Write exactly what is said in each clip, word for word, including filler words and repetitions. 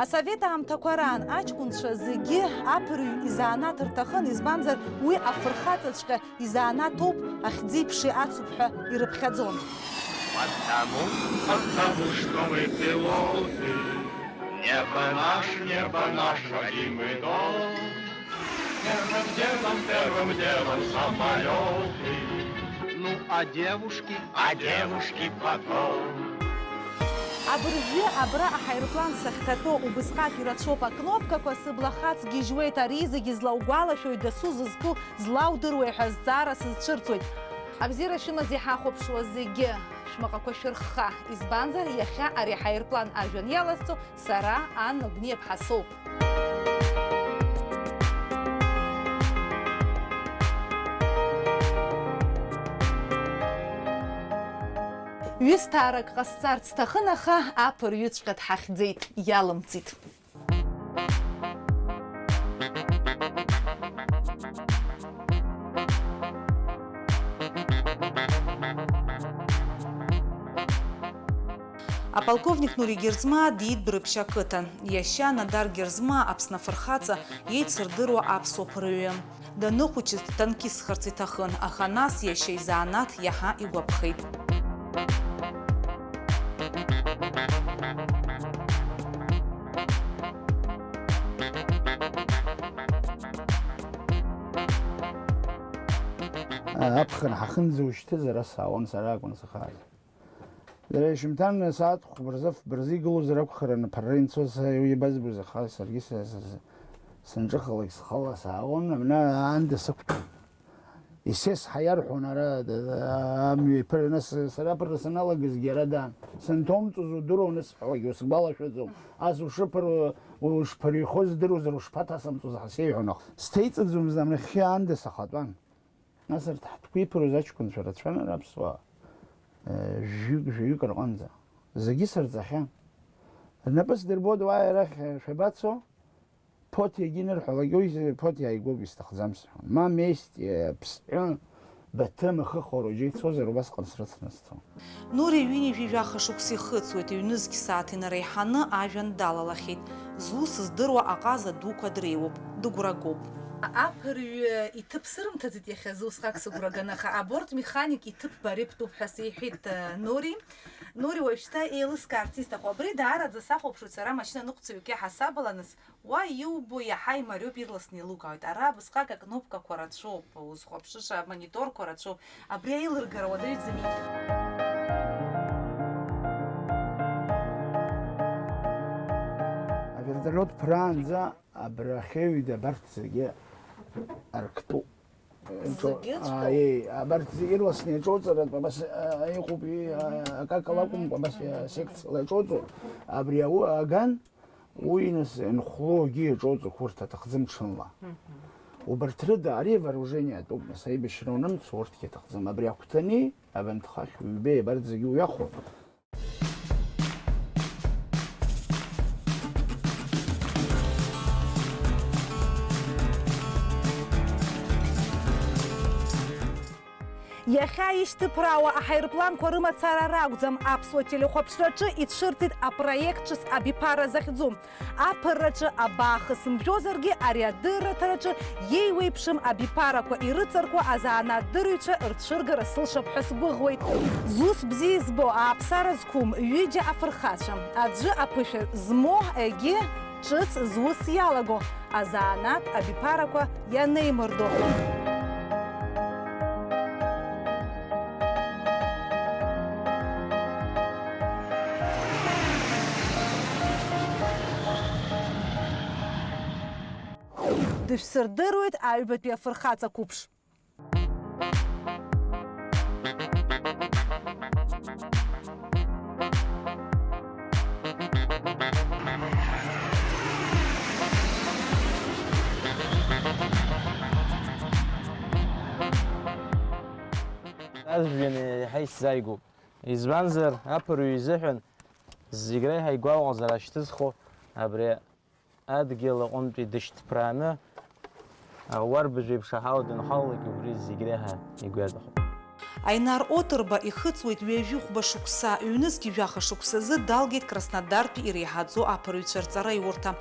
Асовет аамҭақәа раан аҷкәынцәа зегьы аԥырҩ изанааҭ рҭахын, избанзар, уи афырхаҵаҵәҟьа изанааҭуп, ахьӡи-ԥшеи ацуп ҳәа ирыԥхьаӡон. Потому, потому что мы пилоты, небо наш, небо наш, родимый дом. Первым делом, первым делом самолёты. Ну, а девушки? А девушки потом. Абыржәы абра аҳаирплан сахьҭатәоу убысҟак ирацәоуп акнопкақәа, сыбла хацгьежьуеит, ари зегьы злаугәалашәои дасу зызку злаудыруеи ҳәа зҵаара сызцәырҵуеит. Абзиара шәымаз иҳахәаԥшуа зегьы, шәмаҟақәа шәырхха, избанзар, иахьа ари аҳаирплан ажәҩан иалазҵо сара, Анна Гәниаԥҳа соуп. Ҩысҭаарак ҟасҵарц сҭахын, аха аԥырҩыҵәҟьа дҳахьӡеит, иалымҵит. Аполковник Нури Герзмаа диит Дәрыԥшь ақыҭан. Иашьа Надар Герзмаа Аԥсны афырхаҵа, еицырдыруа аԥсуа ԥырҩы. Даныхәыҷыз дтанкистхарц иҭахын, аха нас иашьа изанааҭ иаҳа игәаԥхеит. Аԥхын ҳахынӡаушьҭыз ара саауан, сара акәын сахааз. Дара ишьымҭан асааҭ хәба рзы, фба рзы игылозар акәхарын, аԥырра инцоз, са уи иабазбоз, аха саргьы са, са, са, сынҿыхалак схала саауан, абна аанда сықәтәан. Исесҳа иарҳәон ара, да, да, амҩа иԥырны, с-, сара аԥырра саналагазгьы ара даан. Санҭоумҵоз удыруан, сҳәалак усгәалашәаӡом. Ас ушыԥыруа, ушԥырҩхоз здыруазар, ушԥаҭасымҵоз ҳәа сеиҳәон, аха сҭеиҵаӡомызт, абнахьхьи аанда сахатәан. Нас арҭ ҳтәқәа иԥыруаз аҷкәынцәа рацәан ара аԥсуаа, э, жәҩык, жәаҩык рҟынӡа. Зегьы сырҵахьан. Рнапы сдырбоит, уааи арахь шәабацо? Ԥоҭиагьы инырҳәалак, уи зи-, Ԥоҭиа ааигәоуп, исҭахӡам сҳәон. Ма Мести, э, Ԥсҳәы, Баҭым, Ахы Хороџьа ицозар, убасҟан срыцны сцон. Нури ҩынҩажәи жәаха шықәса ихыҵуеит, ҩнызқь сааҭ инареиҳаны ажәҩан далалахьеит. Зус здыруа аҟаза дуқәа дреиуоуп, дыгәрагоуп. Аԥырҩы иҭыԥ сырымҭаӡеит иахьазы, усҟак сыгәра ганы, аха аборт механик иҭыԥ бареиԥтәуп ҳәа сеиҳәеит, э, Нури. Нури уажәшьҭа еилыскаарц исҭаху абри, даараӡа сахәаԥшуеит сара, машьына ныҟәцаҩык иаҳасабала, нас, уа иубо иаҳа имариоуп, ирласны еилукаауеит. Ара абысҟак акнопкақәа рацәоуп, узхәаԥшыша амониторқәа рацәоуп. Абри аилыргара уадаҩӡами? Авертолиот ԥраанӡа абрахьеҩ дабарҭ зегьы арктәуп. Зегьы ҵәҟьоуп? Ааи, абарҭ зегьы ирласны иаҿоуҵаратә абас, а, иҟоуп, и, а, акакала акәымкәа, абас, а, секциала иаҿоуҵо. Абри ауу аган, уи нас инхәлоугьы иаҿоуҵоуп урҭ аҭахӡым ҽынла. Мгм. Убарҭ рыда ари вооружение атәуп, нас аибашьра унымцо урҭгьы аҭахӡам. Абри агәҭани, абанҭ хахь ҩбеи абарҭ зегьы уҩахо. Иахьа ишьҭыԥраауа аҳаирпланқәа рымацара ракәӡам, аԥсуа телехәаԥшраҿы ицәырҵит апроект ҿыц абиԥара захьӡу. Аԥырраҿы абаа хысымжәозаргьы, ари адырраҭараҿы иеиуеиԥшым абиԥарақәа ирыҵаркуа азанааҭдырҩцәа рцәыргара сылшап ҳәа сгәыӷуеит. Зус бзиа избо, ааԥсара зқәым ҩыџьа афырхацәа, аӡәы аԥышәа змоу, егьи ҿыц зус иалаго, азанааҭ абиԥарақәа ианеимырдо. Дышәсырдыруеит аҩбатәи афырхаҵа қәыԥш. Ажәҩан еиҳа исзааигәоуп. Избанзар, аԥырҩы изыҳәан зегь реиҳа игәалаҟазаара шьҭызхуа абри адгьыл аҟынтәи дышьҭԥрааны, ауарбажә еиԥш аҳауа дынҳалалак, убри зегь реиҳа игәы иаҭахуп. Аинар Отырба ихыҵуеит ҩажәихәба шықәса, ҩнызқь жәаха шықәсазы далгеит Краснодартәи иреиҳаӡоу аԥырҩцәа рҵараиурҭа.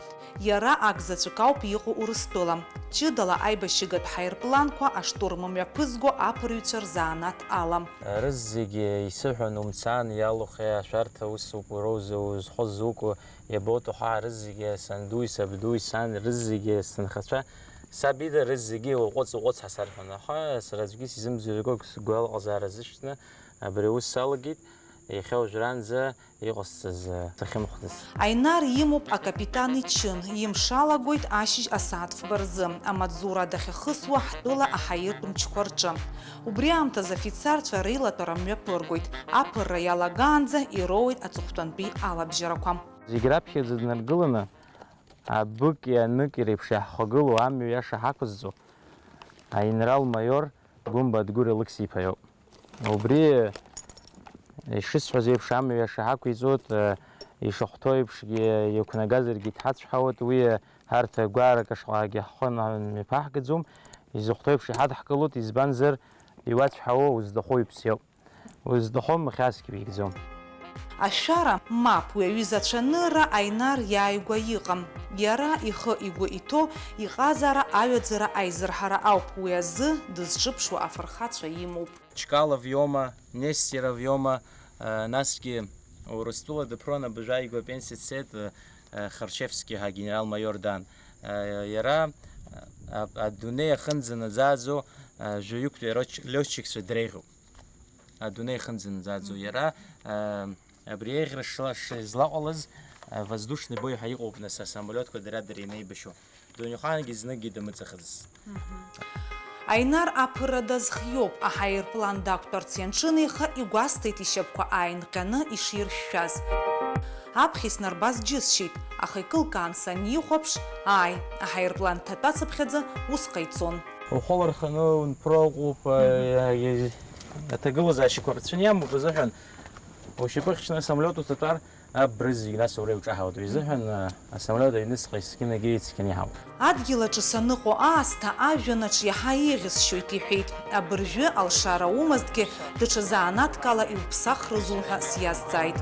Иара акзаҵәык ауп иҟоу Урыстәыла. Ҷыдала аибашьыгатә ҳаирпланқәа аштурм мҩаԥызго аԥырҩцәа рзанааҭ ала. Рызегьы исыҳәан, умцан, иалухи, ашәарҭа усуп, уроузеи, узхоз укәу, иабоуҭаху, рызегьы сандуи сабдуи сан, рызегьы сҭынхацәа, саб ида, рызегьы уаҟәыҵ, уаҟәыҵ ҳәа сарҳәон. Аха сара аӡәгьы сизымӡырҩгоит, сгәалаҟазаара азышьҭны абри аус салагеит, иахьа уажәраанӡа иҟасҵаз, э, сахьымхәыцыз. Аинар имоуп акапитан ичын, имшалагоит ашьыжь асааҭ фба рзы, амаҵзура дахьахысуа ҳтәыла аҳаиртә мчқәа рҿы. Убри аамҭазы афицарцәа реилатәара мҩаԥыргоит, аԥырра иалагаанӡа ироуеит аҵыхәтәантәи алабжьарақәа. Зегь раԥхьаӡа днаргыланы, абыки аныки реиԥш иаҳхагылоу амҩа иаша ҳақәызҵо аинрал-маиор Гәымба Адгәыр Алықьса-иԥа иоуп. Убри, ишысҳәаз еиԥш, амҩа иаша ҳақәиҵоит, ишахәҭоу еиԥшгьы иақәнагазаргьы дҳацәҳауеит, уи ҳарҭ гәаарак ашҟагьы ҳхы мҩаԥаҳгаӡом, изыхәҭоу еиԥш иҳадҳкылоит, избанзар, иуацәҳауа узҭаху иԥсы иоуп. Узҭахым хьаасгьы уигӡом. Ашәара, мап, уи аҩыза ацәанырра Аинар иааигәа иҟам. Иара ихы игәы иҭоу иҟазаара аҩаӡара аизырҳара ауп, уи азы дызҿыԥшуа афырхацәа имоуп. Чкалов иоума, Нестеров иоума, э, насгьы Урыстәыла дыԥрон абыржәы ааигәа апенсиа дцеит, э, э, Харчевски ҳәа генерал-маиор дан. Э, иара, э, а-, адунеи ахынӡанаӡааӡо, э, жәаҩыктәи ароч-, лётчикцәа дреиӷьуп. Адунеи ахынӡанаӡааӡо. Мгм. Иара, э, абри еиӷьра шла-, шизлаҟалаз, э, воздушный бой ҳәа иҟоуп, нас, асамолиотқәа дара-дара инеибашьуа. Дунеихаангьы зныкгьы дамыҵахыцызт. Мгм. Аинар аԥырра дазхиоуп, аҳаирплан дақәтәарц ианҿынеиха, игәасҭеит ишьапқәа ааинҟьаны иширшәшәаз. Аԥхьа иснарбаз џьысшьеит, аха икылкаан санихәаԥш, ааи, аҳаирплан дҭатәацыԥхьаӡа ус ҟаиҵон. Ухы уарханы унԥыра уҟоуп, мгм, э, э, аҭагылазаашьақәа рацәаны иамоуп азыҳәан, ушьапы хьчны асамолиот уҭатәар, абрыз зегь нас уара иуҿаҳауеит. Уи азыҳәан, э, асамолиот аҩныҵҟа ицқьаны егьи ицқьаны иҳауп. Адгьыл аҿы саныҟоу аасҭа ажәҩанаҿ иаҳа еиӷьысшьоит, иҳәеит. Абыржәы алшара умазҭгьы, даҽа заанаткала иуԥсахрызу ҳәа сиазҵааит.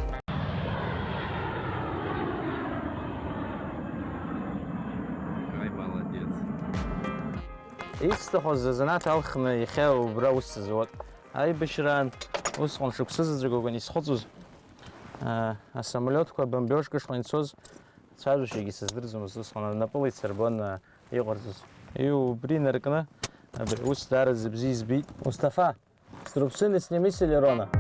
Ай, молодец. Исҭахыз азанааҭ алхны иахьа убра ус сызуеит. Аибашьраан усҟан шықәсызаҵәык акәын исхыҵуаз. Э, асамолиотқәа бомбежка шҟа инцоз цәажәашьагьы сыздырӡомызт усҟан, рнапыла ицырбон, э, иҟарҵоз. Иу-, убри инаркны, абри аус даараӡа бзиа избеит. Мусҭафа, струбцины сними с элерона.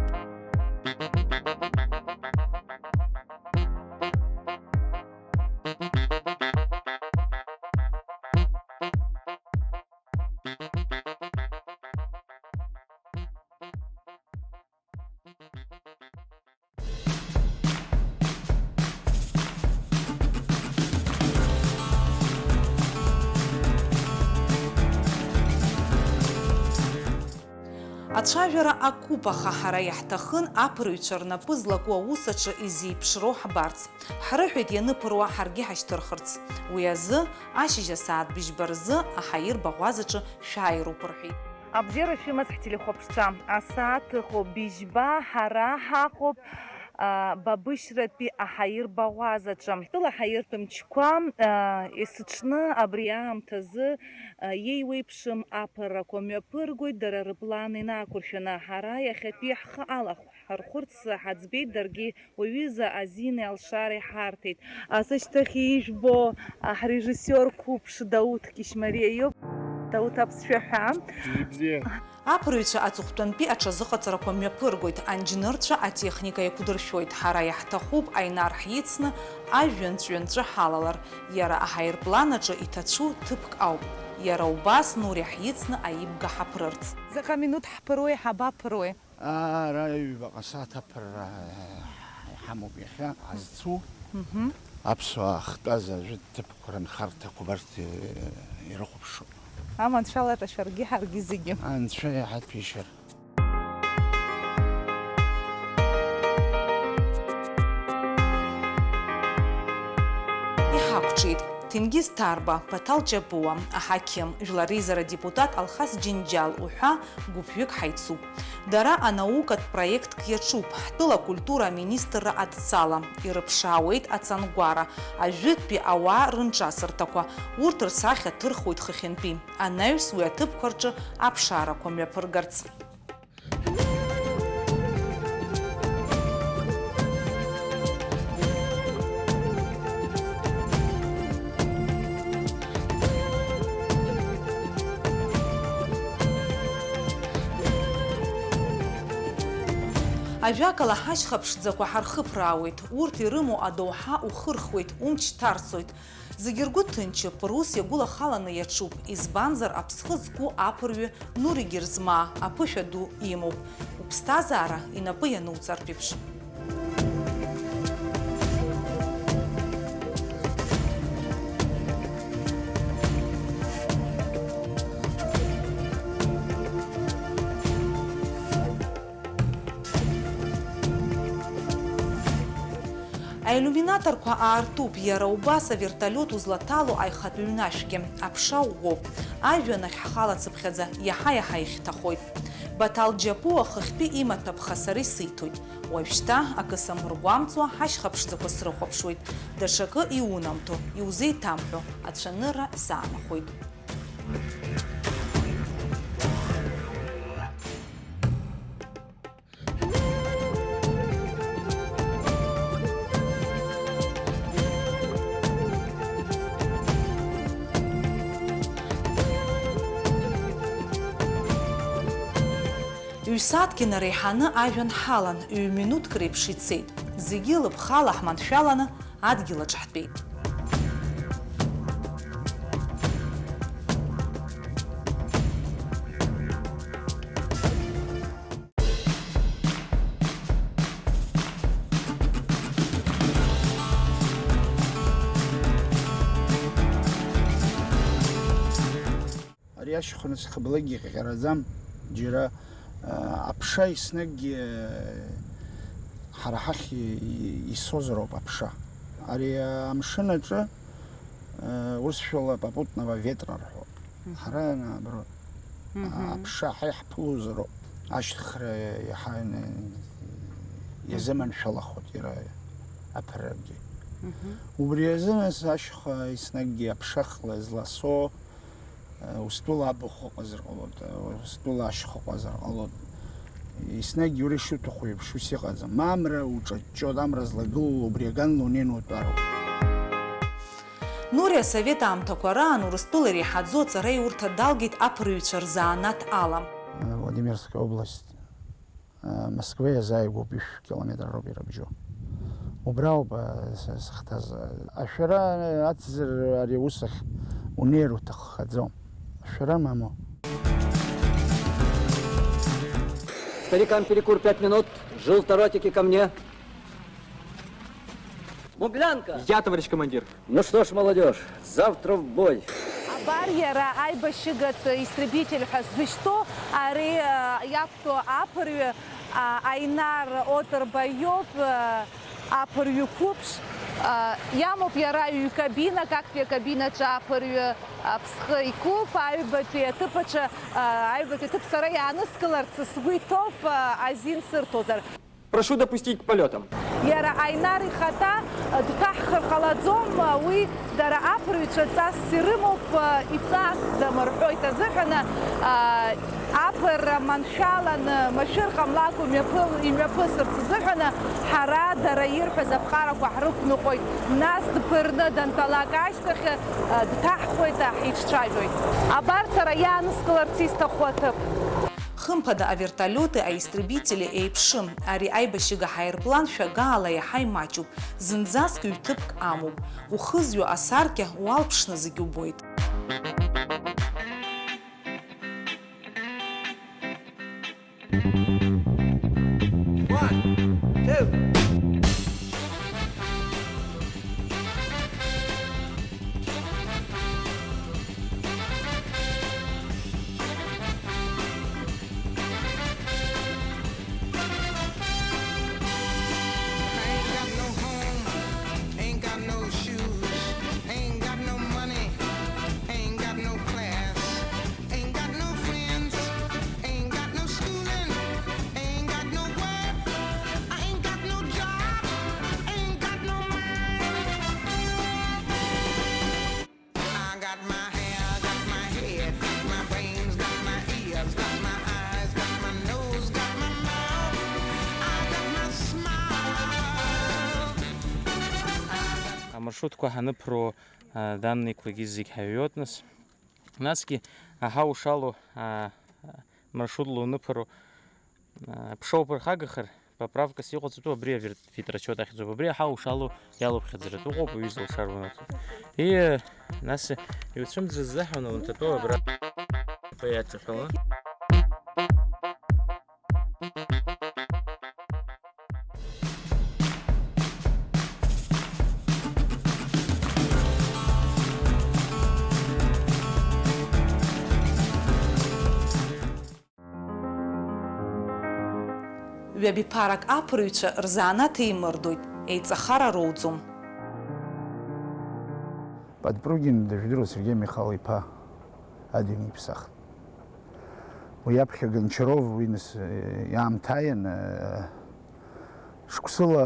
Ацәажәара акуп, аха ҳара иаҳҭахын аԥырҩцәа рнапы злаку аус аҿы изеиԥшроу ҳбарц. Ҳрыҳәеит ианыԥыруа ҳаргьы ҳашьҭырхырц. Уи азы ашьыжь асааҭ быжьба рзы аҳаирбаӷәазаҿы шәааироуп рҳәеит. Абзиара шәымаз ҳтелехәаԥшцәа, асааҭ ыҟоуп, быжьба ҳара ҳаҟоуп, а, Бабышьратәи аҳаирбаӷәазаҿы. Тәыла ҳаиртә мчқәа, а, есыҽны абри аамҭазы, а, иеиуеиԥшым аԥыррақәа мҩаԥыргоит, дара рыплан инақәыршәаны. Ҳара иахьатәи ҳхы алахәҳархәырц ҳаӡбеит, даргьы уаҩыза азин алшара иҳарҭеит. Ас ашьҭахь ижәбо, а, ҳрежиссиор қәыԥш Дауҭ Кьышьмариа иоуп. Дауҭ, аԥсшәа ҳәа. Ибзиа. Аԥырҩцәа аҵыхәтәантәи аҽазыҟаҵарақәа мҩаԥыргоит, анџьнырцәа атехника иақәдыршәоит. Ҳара иаҳҭахуп Аинар ҳицны ажәҩан ҵәҩанҵәы ҳалалар. Иара аҳаирплан аҿы иҭацәу ҭыԥк ауп. Иара убас Нури ҳицны аибга ҳаԥрырц. Заҟа минуҭ ҳԥыруеи, ҳабаԥыруеи? Ара ҩбаҟа сааҭ аԥырра иҳамоуп иахьа ҳазцу. Мгм. Аԥсуаа ахтәаз ажәытә ҭыԥқәа рынхарҭақәа убарҭ, э, ирыхәаԥшуп. Аманшәалара шәаргьы ҳаргьы зегьы. Анцәа иаҳа иҭәеишьар. Иҳақәҿиеит. Ҭенгиз Гиз Ҭарба, Баҭал Џьапуа, аҳақьым, жәлар реизара адепутат Алхас Џьынџьал уҳәа гәыԥҩык ҳаицуп. Дара анаукатә проектк иаҿуп, ҳтәыла акультура аминистрра адҵала. Ирыԥшаауеит ацангәара, ажәытәтәи ауаа рынҿасырҭақәа, урҭ рсахьа ҭырхуеит хыхьынтәи, анаҩс уи аҭыԥқәа рҿы аԥшаарақәа мҩаԥыргарц. Ажәакала, ҳашьха ԥшӡақәа ҳархыԥраауеит, урҭ ирымоу адоуҳа ухырхуеит, умч ҭарҵоит. Зегьы ргәы ҭынчуп, рус иагәылахаланы иаҿуп, избанзар, аԥсхы зқәу аԥырҩы Нури Герзмаа аԥышәа ду имоуп, уԥсҭазаара инапы иануҵартә еиԥш. Аиллиуминаторқәа аартуп, иара убас аверталиот узлаҭало аихатә ҩнашәгьы. Аԥша ӷәӷәоуп. Ажәҩан ахь ҳхалацыԥхьаӡа иаҳа-иаҳа ихьҭахоит. Баҭал Џьапуа хыхьтәи имаҭәа ԥха сара исиҭоит. Уажәшьҭа, акы самыргәамҵуа, ҳашьха ԥшӡақәа срыхәаԥшуеит. Даҽакы иунамҭо, иузеиҭамҳәо ацәанырра саанахәоит. Ҩ-сааҭк инареиҳаны ажәҩан ҳалан, ҩ-минуҭк реиԥш ицеит. Зегьы лыԥхала ҳманшәаланы адгьыл аҿы ҳтәеит. Ари ашьхәа нас хыблакгьы ҟьаҟьараӡам, џьара, а, аԥша еснагь, а, ҳара ҳахь и-, и-, исозароуп аԥша. Ари, а, амшын аҿы, а, урысшәала попутного ветра рҳәоит. Мгм. Ҳара, наоборот, Мгм. а, аԥша ҳа иаҳԥылозароуп, ашьҭыхра иаҳа ин-, иазыманшәалахоит иара аԥыррагьы. Мгм. Убри азы нас ашьха еснагьгьы аԥшахла зласо, Устәыла абахә ыҟазар ҟалоит, устәыла ашьха ыҟазар ҟалоит. Еснагь уара ишуҭаху еиԥш ус иҟаӡам. Амра уҿаҷҷоит, амра злагылоу убри аганла унеины утәароуп. Нури асовет аамҭақәа раан Урыстәыла иреиҳаӡоу аҵараиурҭа далгеит аԥырҩцәа рзанааҭ ала. Владимирская область. Москва иазааигәоуп, ишә километр роуп ирыбжьоу. Убра ауп, а, с-, сахьҭаз. Ашәара ацзар ари аус ахь унеир уҭаххаӡом. Ашәара мамоу. Старикам перекур пять минут, желторотики ко мне. Муглянка! Я, товарищ командир. Ну что ж, молодёжь, завтра в бой! Абар иара аибашьыгатә истребитель ҳәа зышьҭоу ари, а, иақәтәоу аԥырҩы, а, Айнар Отор Баиоп, а, аԥырҩы қәыԥш, а, иамоуп иара ҩ-кабинак, актәи акабинаҿы аԥырҩы аԥсхы икуп, аҩбатәи аҭыԥ аҿы, а, аҩбатәи аҭыԥ сара иааныскыларц сгәы иҭоуп, а, азин сырҭозар. Прошу допустить к полётам. Иара Айнар ихаҭа дҭаҳхыр ҟалаӡом, уи дара аԥырҩцәа ҵасс ирымоуп, иҵасӡам рҳәоит азыҳәаны, аԥырра маншәаланы, машәыр ҟамлакәа имҩаԥыл-, имҩаԥысырц азыҳәаны ҳара дара ирҳәаз аԥҟарақәа ҳрықәныҟәоит, нас дԥырны данҭалак ашьҭахь дҭаҳхуеит, ҳиҿцәажәоит. Абар сара иааныскыларц исҭаху аҭыԥ. Хымԥада, аверталиоти аистребители еиԥшым. Ари аибашьыга ҳаирплан шәагаала иаҳа имаҷуп, зынӡаск ҩ-ҭыԥк амоуп. Ухызҩо асаркьа уалԥшны зегь убоит. One, two. Маршрутқәа ҳаныԥыруа, а, данныйқәагьы зегь ҳаҩуеит нас. Насгьы, аҳа ушалоу, а, маршрутла уныԥыруа, а, ԥша уԥырхагахар, поправкас иҟаҵатәу абри авирт-, витрачиот ахьӡуп. Абри аҳа ушалоу иалоуп хьыӡратә ыҟоуп, уҩыза лшар унаҭоит. И, нас иуцәымӡра ззаҳәан унҭатәоу абра. Иаҿаҳәала. Ҩаԥхьа ԥарак аԥырҩцәа рзанааҭ еимырдоит, еиҵахара роуӡом. Подпрыгин дыжәдыруа Сергеи Михал-иԥа адунеи иԥсахт. Уи аԥхьа Гончаров, уи нас, э, иаамҭа иан, э, шықәсыла,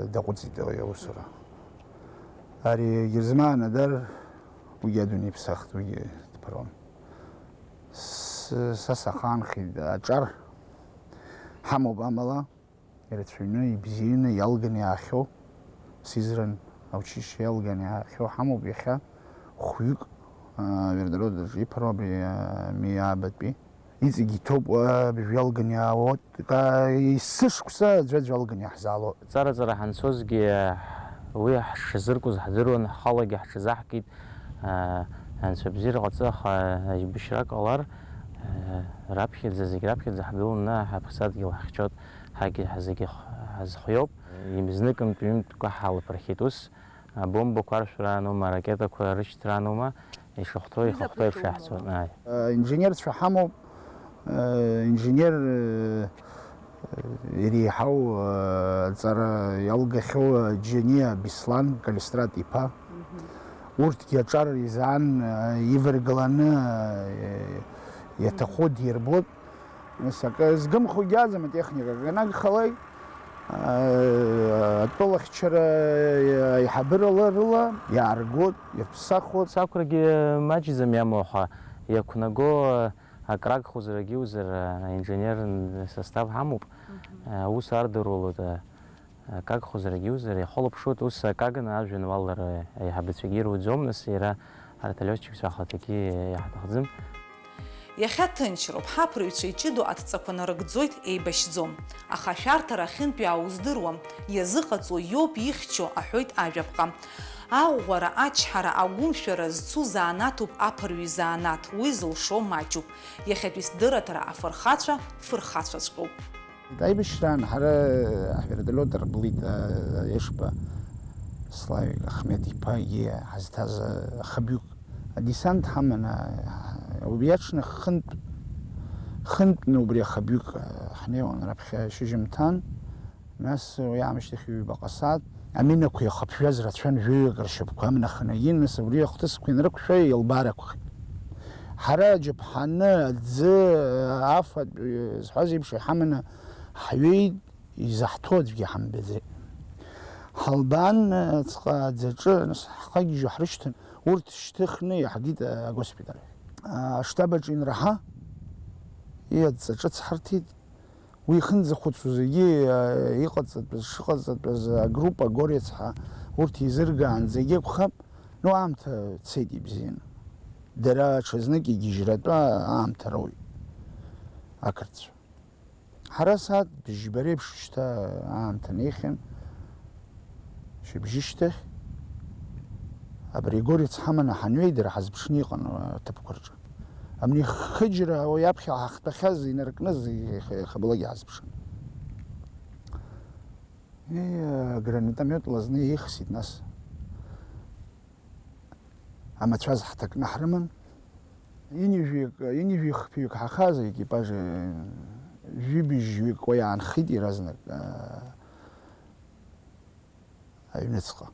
э, даҟәыҵит уи аусура. Ари Герзмаа Надар, уигьы адунеи иԥсахт, уигьы дԥырон. С-, са сахаанхеит, аҿар ҳамоуп амала. Ирацәаҩны, ибзианы иалганы иаахьоу, сизран аучилишьче иалганы иаахьоу ҳамоуп иахьа хәҩык, аа, вертолиот аҿы иԥыруа абри, аа, Миаабатәи. Иҵегь иҭоуп, аа, абыржә иалганы иаауеит, ка-, есышықәса аӡәаӡәа алганы иаҳзаалоит. Ҵара-ҵара ҳанцозгьы, уи ҳшазыркуаз ҳдыруан, ҳхалагьы ҳҽазаҳкит, аа, анцәа бзиара ҟаҵа, аха аибашьра ҟалар, аа, раԥхьаӡа, зегь раԥхьаӡа ҳгыланы ҳаԥсадгьыл ҳахьчоит. Ҳагьы ҳзегьы х-, ҳазхиоуп. Имзныкынтә ҩынтәқәа ҳалаԥырхьеит ус. Абомбақәа аршәра анума, аракетақәа рышьҭра анума, ишахәҭоу, ихахәҭоу еиԥш иаҳцон. Ааи. Инженерцәа ҳамоуп. Инженер иреиҳау аҵара иалгахьоу Џьениа Беслан Калистрат иԥа. Урҭгьы аҿар изаан иваргыланы иаҭаху дирбоит. Нас акы згымхогьы аӡам атехника, акы анагхалак, аа, атәылахьчара аиҳабыра рыла иааргоит, ирԥсахуеит. Сақәрагьы маҷӡам иамоу, аха иақәнаго акрагхозар, акгьы иузар, аинженерный состав ҳамоуп. Мгм. Аус ардыруалоит, акагхозар, акгьы иузар, иахылаԥшуеит, ус акагны ажәҩан уалар, аиҳабацәагьы ируӡом, нас иара арҭ алиотчикцәа ахаҭагьы иаҳҭахӡам. Иахьа ҭынчроуп, ҳаԥырҩцәа иҷыдоу адҵақәа нарыгӡоит, еибашьӡом. Аха ашәарҭара ахьынтәиаау уздыруам, иазыҟаҵоу иоуп ихьчо, аҳәоит ажәаԥҟа. Аӷәӷәара, ачҳара, агәымшәара зцу заанаҭуп аԥырҩы изаанаҭ, уи зылшо маҷуп. Иахьатәи сдырраҭара афырхацәа фырхацәаҵәҟьоуп. Аибашьраан ҳара ҳвертолиот рблит, а, Ешба Славик Ахмед иԥа егьи ҳазҭаз, а, хабҩык адесант ҳаманы, а, убри аҽны хынтә, хынтәны убри ахабҩык, а, ҳнеиуан раԥхьа шьыжьымҭан, нас уи аамышьҭахь ҩбаҟа сааҭ. Аминақәа иахыԥжәаз рацәан, жәаҩык ршьапқәа амнаханы иин, нас абри ахҭысқәа инрықәшәа иалбаар акәхеит. Ҳара аџьаԥҳаны аӡы, афатә, зҳәаз еиԥш, иҳаманы ҳҩеит, изаҳҭо аӡәгьы ҳамбаӡеит. Ҳалбаан, ҵҟа аӡаҿы, нас ҳхагьежьуа ҳрышьҭан, урҭ шьҭыхны иаҳгеит агоспиталь. Аштаб аҿы инраҳа, иадҵа ҿыц ҳарҭеит. Уи ихынӡахәыцуа зегьы, а, иҟаҵатәыз, шыҟаҵатәыз, агруппа Горец ҳәа урҭ еизыргаанӡагьы акәхап, ну, аамҭа цеит ибзианы. Дара ҽазнык игьежьратәы аамҭа роуит ақырҭцәа. Ҳара сааҭ бжьба реиԥш шьҭа аамҭа неихьан. Шьыбжьышьҭахь абри Горец ҳаманы ҳанҩеидара ҳазԥшны иҟан аҭыԥқәа рҿы. Абни хыџьара уи аԥхьа ҳахтәахьаз инаркны ихы-, ихы-, ихабалагьы ҳазԥшын. Ии, агранатометла зны ихсит нас. Амацәаз ҳҭакны ҳрыман. Ҩынҩажәик, ҩынҩажәи хԥаҩык ҳахаз аекипаж, ҩыбжьҩык уа иаанхеит иаразнак, аа, аҩныҵҟа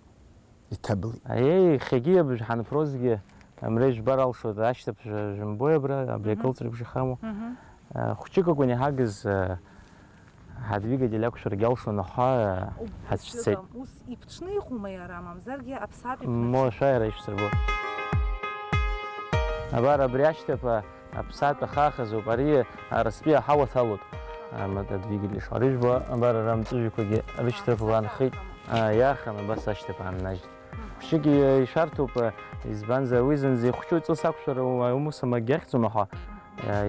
иҭаблит. Аиеи, иахьагьы абыржә ҳанԥрозгьы, амра ижәбар алшоит, ашьҭыбжь жәымбои абра, абри Мгм. акылҵәа бжахаму? Мгм. Э, хәҷык акәын иҳагыз, э, ҳадвигатель ақәшәаргьы алшон, аха, э, Убри ҳацәцеит. Ус иԥҽны иҟоума иара, мамзаргьы аԥсаатә иԥнаҽ-? Мошәа иара ишәсырбо. Абар, абри ашьҭаԥа аԥсаатә ахаахазоуп, ари арыстәи аҳауа ҭалоит. Амада адвигатель ишуа. Арыжәба, абар, ара амҵәыжәҩақәагьы рышьҭрақәа аанхеит. А, иаахан, абас ашьҭаԥа ааннажьит. Хәыҷык ишәарҭоуп, избанзар, уи зынӡа ихәҷу ҵыс ақәшәар умуса макгьы ахьӡума ҳәа,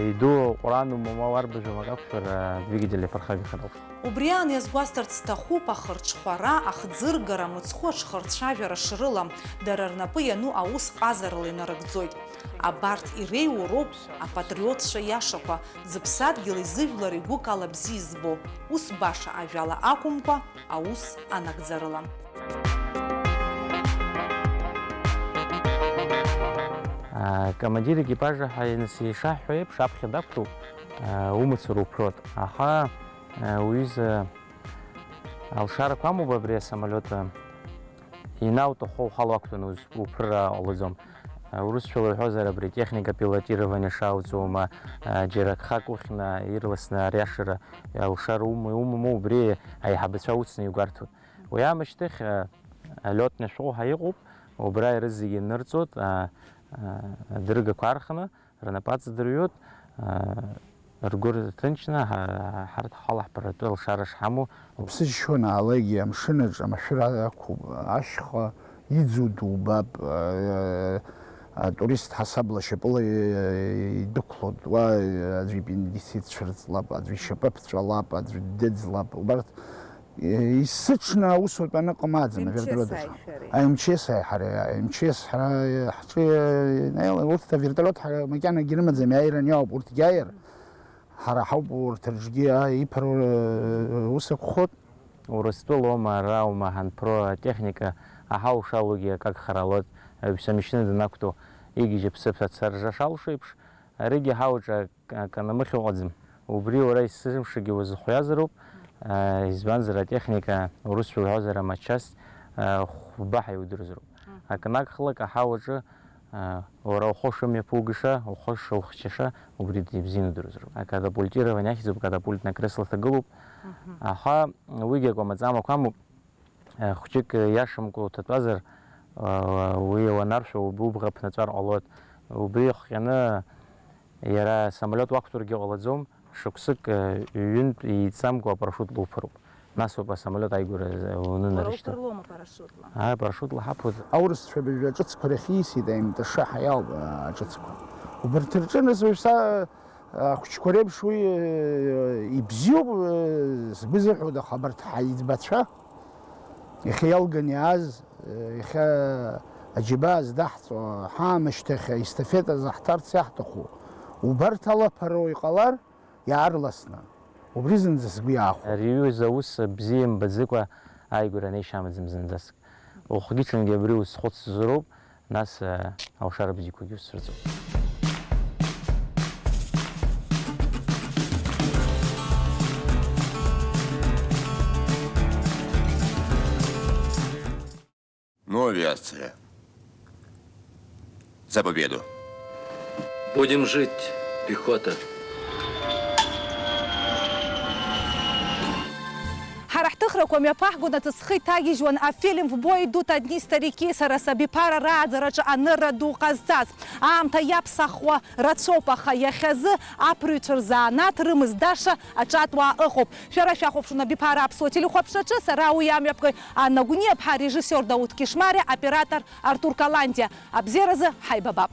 иду ҟәраанума, ма уарбажәума акы акәшәар, адвигатель иаԥырхагахар ауп. Убри аан иазгәасҭарц сҭахуп, ахырҽхәара, ахӡыргара, мыцхәы аҽхырцәажәара шрылам, дара рнапы иану аус ҟазарыла инарыгӡоит. Абарҭ иреиуоу роуп апатриотцәа иашақәа, зыԥсадгьыли зыжәлари гәыкала бзиа избо, ус баша ажәала акәымкәа, аус анагӡарыла. Акомандир екипажа ҳәа нас ишаҳҳәо еиԥш, аԥхьа дақәтәоуп, умацара уԥрот. Аха, уҩыза, алшарақәа амоуп абри асамолиот, ианауҭаху ухала уақәтәаны уз-, уԥырра ҟалаӡом. Урысшәала уҳәозар, абри техника пилотирование шауӡом, џьара гхак ухьны ирласны ариашара алшара умоу, умаму, убри аиҳабацәа уцны иугәарҭоит. Уи аамышьҭахь, а, алётный школ ҳәа иҟоуп, убра ирызегьы инырҵоит, а, а, адыргақәа архны, рнапы аҵадырҩоит, а, ргәы рҭынчны, ҳа-, ҳарҭ ҳхала ҳԥыратәы алшара шҳамоу. Уԥсы зшьуанаалакгьы амшын аҿы амашәыр ақәуп, ашьха иӡу дубап, а, атурист ҳасабла шьапыла идәықәлоит, уа аӡәы ипендицит цәырҵлап, аӡәы ишьапы ԥҵәалап, аӡәы дыӡлап, убарҭ Исыҽны аусутә аныҟамлаӡам, МЧС авертолиот аҿы. Аишәареи. А, МЧС аиҳареи, а, МЧС ҳара ҳҿы, э, урҭ авертолиот ҳара макьанагьы рымаӡам, иааираны иоуп, урҭгьы ааир. Ҳара ҳауп урҭ рҿгьы, а, иԥыруа, э, ус акәхоит. Урыстәылоума, араума ҳанԥро атехника аҳаушалугьы акагхара алоит, аҩԥс амашьына данақәтәоу, игьежь аԥсыԥ ацаржа шалшо еиԥш, аригьы ҳауаҿ акы анамыхьо ыҟаӡам. Убри уара есымшагьы уазыхәҩазароуп, аа, избанзар, атехника, урысшәа уҳәозар, аматчасть, аа, хәба ҳәа иудыруазароуп. Мгм. Акнагхлак аҳауаҿы, аа, уара ухы шымҩаԥугаша, ухы шухьчаша, убри ибзианы удыруазароуп. Акатапультирование ахьӡуп, катапультное кресло ҭагылоуп. Мгм. Аха уигьы акәамаҵамақәа амоуп. Хәҷык иашамкәа уҭатәазар, уи уанаршәа уб-, убӷа ԥнаҵәар ҟалоит. Убри ихҟьаны иара асамолиот уақәтәаргьы ҟалаӡом, шықәсык ҩынтә еиҵамкәа апарашутла уԥыруп. Нас ауп асамолиот ааигәара унынарышьҭуа. Уара уԥыруама парашутла? Ааи, апарашутла ҳаԥхьоит. Аурысцәа абыржәы аҿыцқәа рахь ииасит, аимташаҳа иалоуп аҿыцқәа. Убарҭ рҿы нас уажә са Ахәыҷқәа реиԥш уи, э, ибзиоуп, э, сгәы изыҳәоит, аха абарҭ ҳаиҵбацәа, иахьа иалганы иааз, э, иахьа аџьабаа здаҳҵо, ҳаамышьҭахь аестафета заҳҭарц иаҳҭаху, убарҭ алаԥароу иҟалар, иаарласны, убри зынӡа сгәы иаахәоит. Ари аҩыза аус бзиа имбаӡакәа ааигәара анеишьа амаӡам зынӡаск. Ухгьы-ҽынгьы абри узхәыцзароуп, нас, э, алшара бзиақәагьы уцәырҵуеит. Ну, авиация. За победу! Будем жить, пехота! Ҳара ҳҭыхрақәа мҩаԥаҳгон, аҵысхы иҭагьежьуан афильм «В бой идут одни старики», сара сабиԥара рааӡараҿы анырра ду ҟазҵаз. Аамҭа иаԥсахуа рацәоуп, аха иахьазы аԥырҩцәа рзанааҭ рымаздаша аҿатуаа ыҟоуп. Шәара шәахәаԥшуан абиԥара аԥсуа телехәаԥшраҿы, сара уи амҩаԥгаҩ Анна Гәниаԥҳа, арежиссиор Дауҭ Кишмариа, аоператор Артур Каландиа. Абзиаразы ҳаибабап.